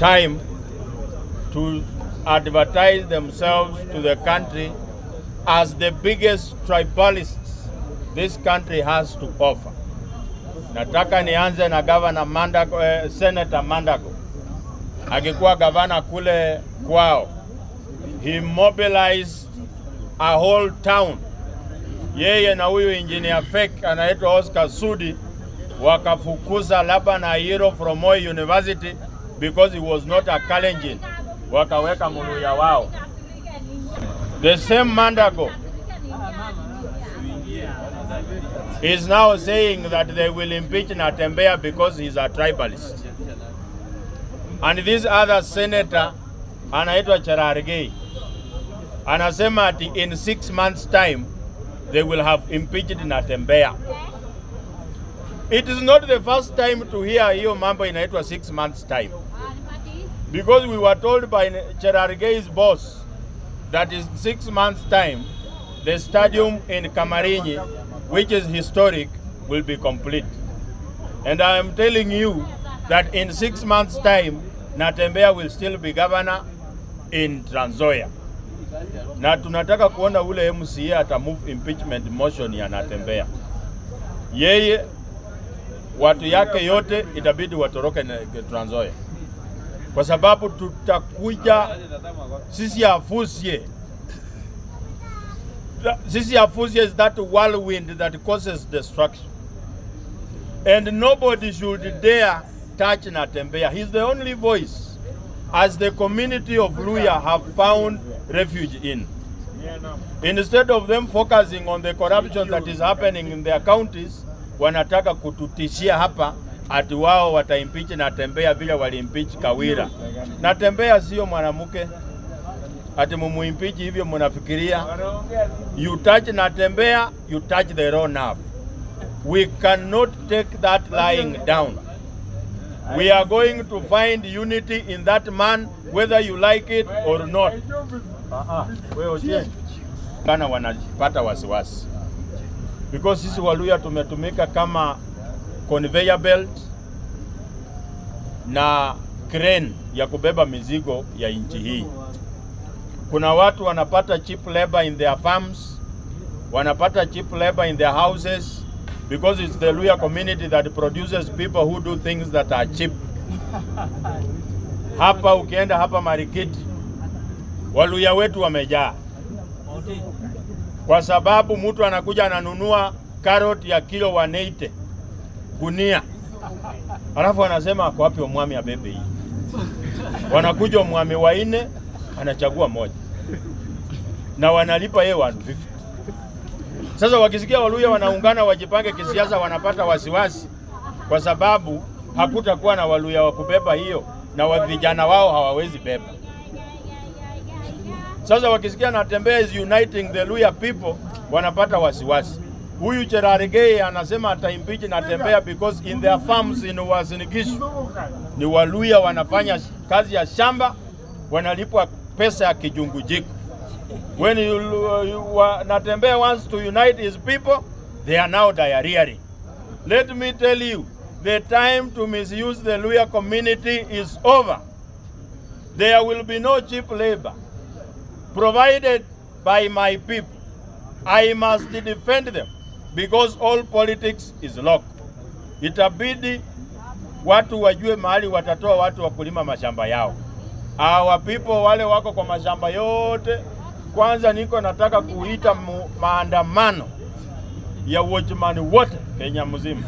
time to advertise themselves to the country as the biggest tribalists this country has to offer. Nataka nianze na Governor Mandago, Senator Mandago. Akikuwa gavana kule kwao, he mobilized a whole town. Yeye na huyu engineer fake anaitwa Oscar Sudi wakafukuza Laban Ahiro from Moi University because he was not a Kalenjin. Wakaweka Muluya wao. The same Mandago is now saying that they will impeach Natembeya because he's a tribalist. And this other senator anaitwa Cherargei anasema ati in 6 months time they will have impeached Natembeya. It is not the first time to hear hiyo mambo inaitwa 6 months time, because we were told by Cherargei's boss that in 6 months time the stadium in Kamarinyi, which is historic, will be complete. And I am telling you that in 6 months time Natembeya will still be governor in Trans Nzoia. Na tunataka kuona ule MCA ata move impeachment motion ya Natembeya. Yeye watu yake yote itabidi watoroke Trans Nzoia, kwa sababu tutakuja sisi afusie. Sisi afusie is that whirlwind that causes destruction. And nobody should dare touch Natembeya. He's the only voice as the community of Luhya have found refuge in. Instead of them focusing on the corruption that is happening in their counties, wanataka kututishia hapa ati wao wataimpeach Natembeya vile waliimpeach Kawira. Natembeya sio mwanamke ati mumuimpeach hivyo mnafikiria. You touch Natembeya, you touch the raw nerve. We cannot take that lying down. We are going to find unity in that man whether you like it or not. Kana wanapata wasiwasi because sisi Waluhya tumetumika kama conveyor belt na crane ya kubeba mizigo ya nchi hii. Kuna watu wanapata cheap labor in their farms, wanapata cheap labor in their houses, because it's the Luhya community that produces people who do things that are cheap. Hapa ukienda hapa Marikiti, Waluhya wetu wamejaa, kwa sababu mtu anakuja ananunua carrot ya kilo 180 gunia, alafu anasema ako wapi omwami abebe hii. Wanakuja omwami wanne, anachagua moja na wanalipa yeye 150. Sasa wakisikia Waluhya wanaungana wajipange kisiasa, wanapata wasiwasi, kwa sababu hakutakuwa na Waluhya wa kubeba hiyo, na vijana wao hawawezi beba. Sasa wakisikia Natembeya is uniting the Luhya people, wanapata wasiwasi. Huyu Cherargei anasema ataimpeach Natembeya because in their farms in Uasin Gishu ni Waluhya wanafanya kazi ya shamba, wanalipwa pesa ya kijungujiko. When Natembeya wants to unite his people, they are now diarrheaing. Let me tell you, the time to misuse the Luhya community is over. There will be no cheap labor provided by my people. I must defend them because all politics is locked. Itabidi watu wajue mahali watatoa watu wa kulima mashamba yao. Our people wale wako kwa mashamba yote. Kwanza niko nataka kuita maandamano ya watchman wote Kenya mzima,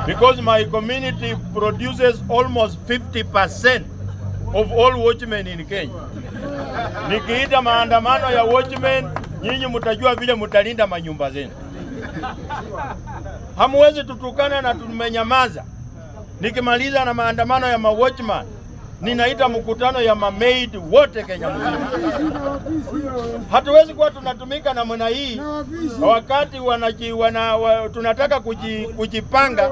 because my community produces almost 50% of all watchmen in Kenya. Nikiita maandamano ya watchmen, nyinyi mtajua vile mtalinda manyumba zenu. Hamuwezi tutukana na tumenyamaza. Nikimaliza na maandamano ya ma watchman, ninaita mkutano ya ma-maid wote Kenya mzima. Hatuwezi kuwa tunatumika namna hii wakati tunataka kujipanga,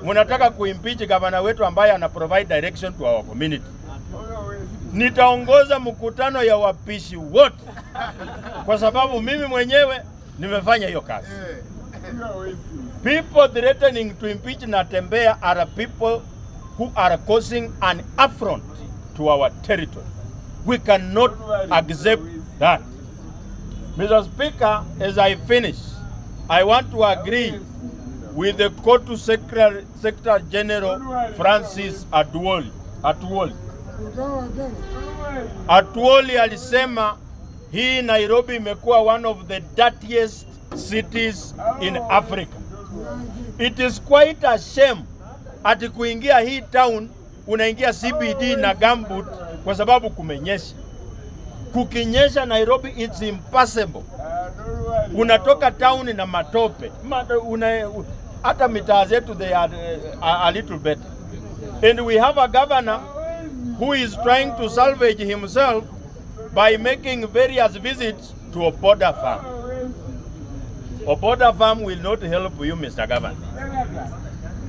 mnataka kuimpeach gavana wetu ambaye ana provide direction to our community. Nitaongoza mkutano ya wapishi wote kwa sababu mimi mwenyewe nimefanya hiyo kazi. People threatening to impeach Natembeya are people who are causing an affront to our territory. We cannot accept that. Mr. Speaker, as I finish, I want to agree with the COTU Secretary General Francis Atwoli. Atwoli alisema hii Nairobi imekuwa one of the dirtiest cities in Africa. It is quite a shame ati kuingia hii town unaingia CBD na gumboot kwa sababu kumenyesha. Kukinyesha Nairobi it's impossible. Unatoka town na matope. Hata mitaa zetu they are a little better. And we have a governor who is trying to salvage himself by making various visits to Opoda Farm. Opoda Farm will not help you, Mr. Governor.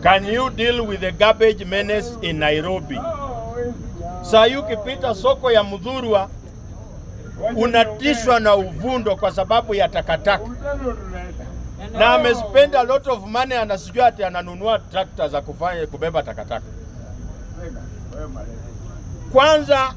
Can you deal with the garbage menace in Nairobi? Saa ukipita soko ya Muthurwa unatishwa na uvundo kwa sababu ya takataka. Na amespend a lot of money, anasijua ati ananunua tractor za kufanya kubeba takataka. Kwanza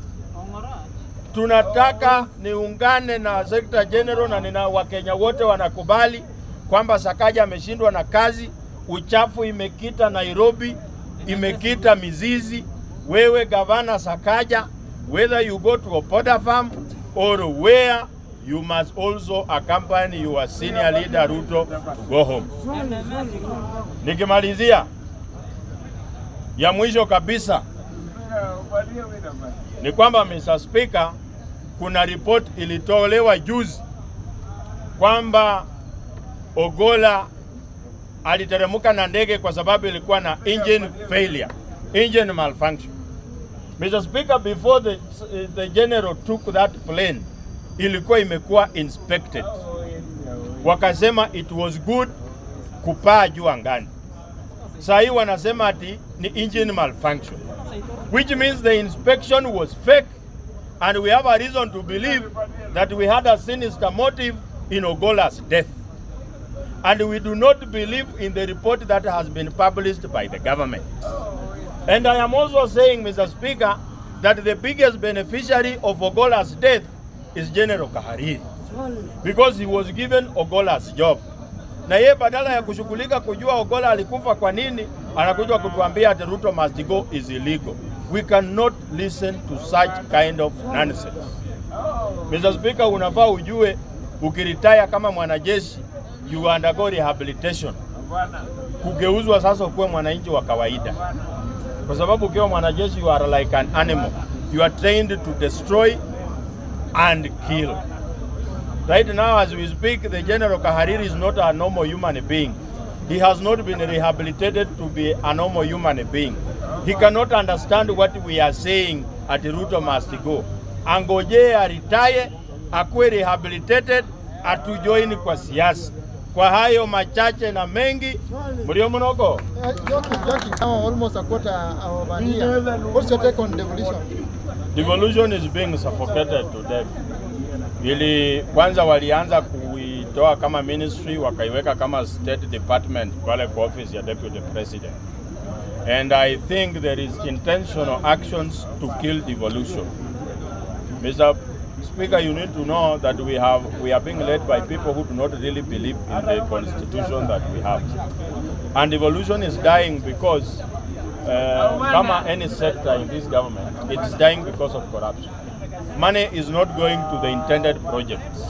tunataka niungane na Secretary General na nina Wakenya wote wanakubali kwamba Sakaja ameshindwa na kazi. Uchafu imekita Nairobi, imekita mizizi. Wewe Gavana Sakaja, whether you go to Opoda Farm or where, you must also accompany your senior leader Ruto to go home. Nikimalizia ya mwisho kabisa ni kwamba Mr. Speaker, kuna report ilitolewa juzi kwamba Ogolla aliteremuka na ndege kwa sababu ilikuwa na engine failure, engine malfunction. Mr. Speaker, before the general took that plane, ilikuwa imekuwa inspected. Wakasema it was good kupaa juu angani. Saa hii wanasema ati ni engine malfunction, which means the inspection was fake, and we have a reason to believe that we had a sinister motive in Ogolla's death. And we do not believe in the report that has been published by the government. And I am also saying, Mr. Speaker, that the biggest beneficiary of Ogolla's death is General Kahariri, because he was given Ogolla's job. Na ye badala ya kushughulika kujua Ogolla alikufa kwa nini, anakuja kutuambia ati Ruto must go is illegal. We cannot listen to such kind of nonsense. Mr. Speaker, unafaa ujue ukiretire kama mwanajeshi, you undergo rehabilitation. Kugeuzwa sasa kuwa mwananchi wa kawaida. Kwa sababu ukiwa mwanajeshi you are like an animal. You are trained to destroy and kill. Right now as we speak, the General Kahariri is not a normal human being. He has not been rehabilitated to be a normal human being. He cannot understand what we are saying at Ruto must go. Angoje aretire, akuwe rehabilitated, atujoin kwa siasa. Kwa hayo machache na mengi, mlio mnoko. Joki, almost a quarter of a year. What's your take on devolution? Devolution is being suffocated to death. Ili kwanza walianza kuitoa kama ministry, wakaiweka kama state department pale kwa office ya deputy president. And I think there is intentional actions to kill devolution. Mr. Speaker, you need to know that we are being led by people who do not really believe in the constitution that we have. And devolution is dying because, kama any sector in this government, it's dying because of corruption. Money is not going to the intended projects.